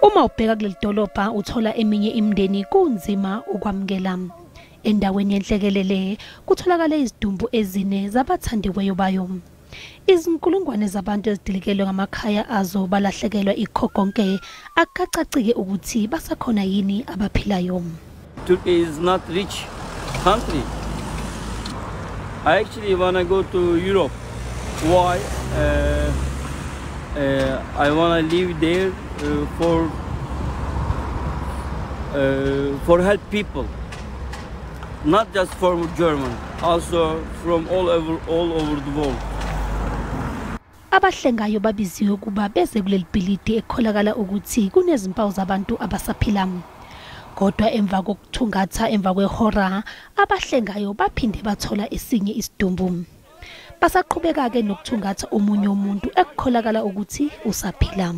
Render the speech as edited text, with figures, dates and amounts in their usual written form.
Uma ubheka kuleli dolobha uthola eminye imindeni kunzima ukwamukela. Endaweni yenhlekelele kutholakale izidumbu ezine zabathandiweyo bayo. Izinkulungwane zabantu ezidilikelwe ngamakhaya azo balahlekelwa ikho konke, akukacacike ukuthi basakhona yini abaphilayo. Turkey is not rich country. I actually wanna go to Europe. Why? I wanna live there for help people, not just from German, also from all over the world. Abahlengayo babiziwe ukuba beze kuleli bhilidi ekukholakala ukuthi kunezimpawu zabantu abasaphila. Kodwa emva kokuthungatha emva kwehora, abahlengayo baphinde bathola esinye isidumbu. Basaqhubeka-ke nokuthungatha omunye umuntu ekukholakala ukuthi usaphila.